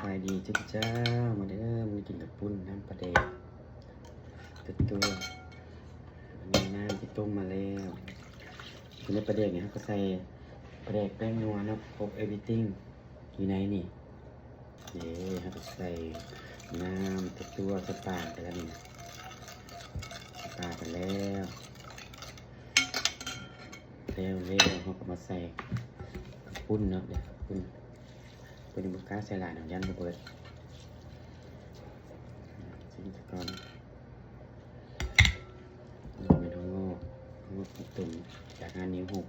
ສະບາຍດີເຈົ້າ ມາເດີ ມື້ນີ້ກິນເຂົ້າປຸ້ນນ້ຳປາແດກຕົວໆ ອັນນີ້ນ້ຳທີ່ຕົ້ມມາແລ້ວ. ຢູ່ໃນປາແດກນີ້ ເຮົາກໍໃສ່ປາແດກ ແປ້ງນົວເນາະ ຄົບ everything ຢູ່ໃນນີ້. ເດ້ ເຮົາກໍໃສ່ນ້ຳຕົວໆ ໃສ່ປາໄປແລ້ວນີ້ ໃສ່ປາໄປແລ້ວ ແລ້ວໆ ເຮົາກໍມາໃສ່ເຂົ້າປຸ້ນເນາະ ເດ້ ເຂົ້າປຸ້ນ ຕົວນີ້ບໍ່ກ້າໃສ່ຫຼາຍດອກ ຢ້ານບໍ່ເບິດ. ຊິມຊະກ່ອນ ເປັນຖົ່ວງອກ ຖົ່ວງອກຕົ້ມຈາກຮ້ານນິວໂຮມ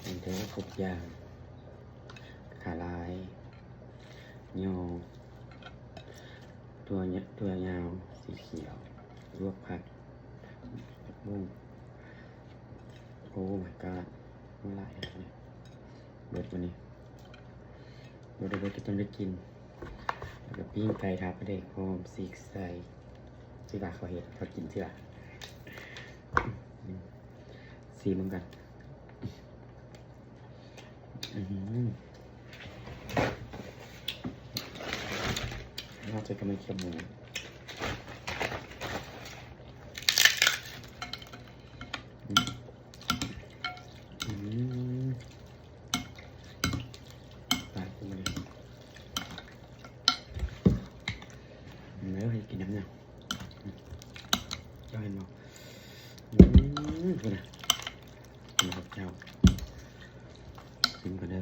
ມີແທ້ຄົບຢ່າງ ຂາລາຍ ຍໍ ຖົ່ວ ຖົ່ວຍາວສີຂຽວ ລວກຜັກ ຜັກບຸ້ງ. ໂອ້ my god ມັນຫຼາຍແທ້ນີ້ ເບິດບໍ່ນີ້? ບໍ່ໄດ້ເບິດກໍຕ້ອງໄດ້ກິນ. ແລ້ວກໍປີ້ງໄກ່ທາປາແດກພ້ອມ ສີກໃສ່ ຊິວ່າເຂົາເຮັດ ເຂົາກິນຊິວ່າ ຊີມເບິ່ງກ່ອນ. ອື ລາດໃສ່ກັບແມ່ນແຄບໝູ ອື ອື ປາກກູນີ້ ເດີ ໃຫ້ກິນນຳນະ ເຈົ້າເຫັນບໍ່? ອື ພຸ້ນນະ ເຫັນບໍ່ເຈົ້າ? ຊີມກ່ອນເດີ.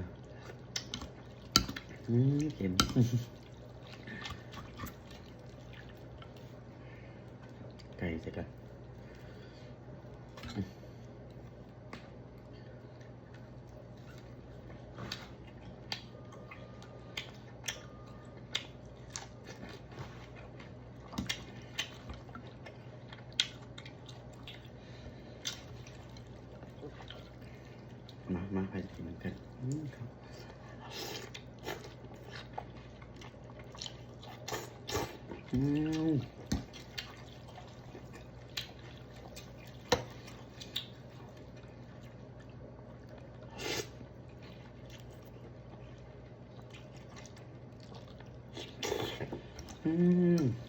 ອື ເຄັມ ໄກ່ໃສ່ກັນ. ມາ ມາ ໃຜຈະກິນນຳກັນ? ອືມ ເຂົ້າ ອືມ ອືມ.